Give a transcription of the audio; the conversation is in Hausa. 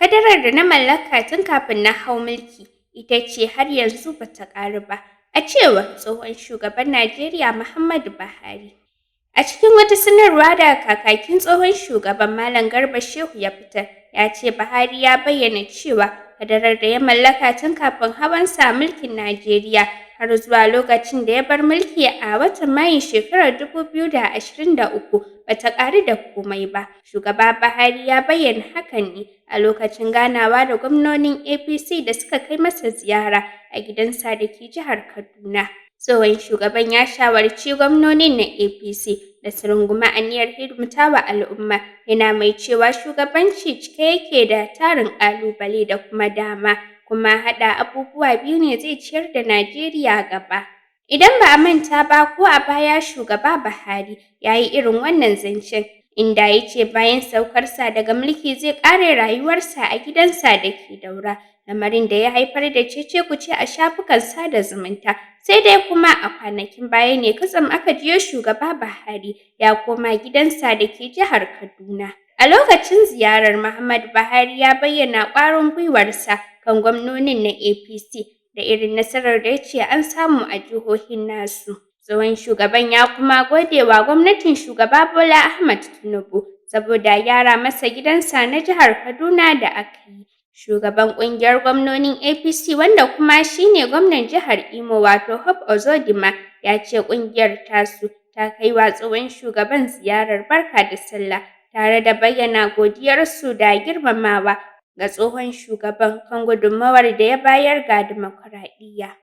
Kadarar da na mallaka tun kafin na hau mulki ita ce har yanzu ba ta ƙaru ba, a cewar tsohon shugaban Najeriya Muhammadu Buhari. A cikin wata sanarwa da kakakin tsohon shugaban, Malam Garba Shehu, ya fitar, ya ce Buhari ya bayyana cewa kadarar da ya mallaka tun kafin hawansa mulkin Najeriya har zuwa lokacin da ya bar mulki a watan Mayun shekarar 2023 bata ƙaru da komai ba. Shugaba Buhari ya bayyana hakan ne a lokacin ganawa da gwamnonin APC da suka kai masa ziyara a gidansa da ke jihar Kaduna. Tsohon shugaban ya shawarci gwamnonin na APC da su rungumi aniyar hidimtawa al'umma, yana mai cewa shugabanci cike yake da tarin ƙalubale da kuma dama, kuma haɗa abubuwa biyu ne zai ciyar da Najeriya gaba. Idan ba a manta ba, ko a baya shugaba Buhari ya yi irin wannan zancen, inda ya ce bayan saukarsa daga mulki zai ƙare rayuwarsa a gidansa da ke Daura, lamarin da ya haifar da cece-kuce a shafukan sada zumunta. Sai dai kuma a kwanakin baya ne kwatsam aka jiyo shugaba Buhari ya koma gidansa da ke jihar Kaduna. A lokacin ziyarar, Muhammadu Buhari ya bayyana ƙwarin gwiwarsa kan gwamnonin na APC da irin nasarar da ya ce an samu a jihohin nasu. Tsohon shugaban ya kuma gode wa gwamnatin shugaba Bola Ahmed Tinubu saboda gyara masa gidansa na jihar Kaduna da aka yi. Shugaban ƙungiyar gwamnonin APC, wanda kuma shine gwamnan jihar Imo, wato Hope Uzodinma, ya ce ƙungiyar tasu ta kai wa tsohon shugaban ziyarar barka da sallah tare da bayyana godiyarsu da girmamawa ga tsohon shugaban kan gudunmawar da ya bayar ga dimokuraɗiyya.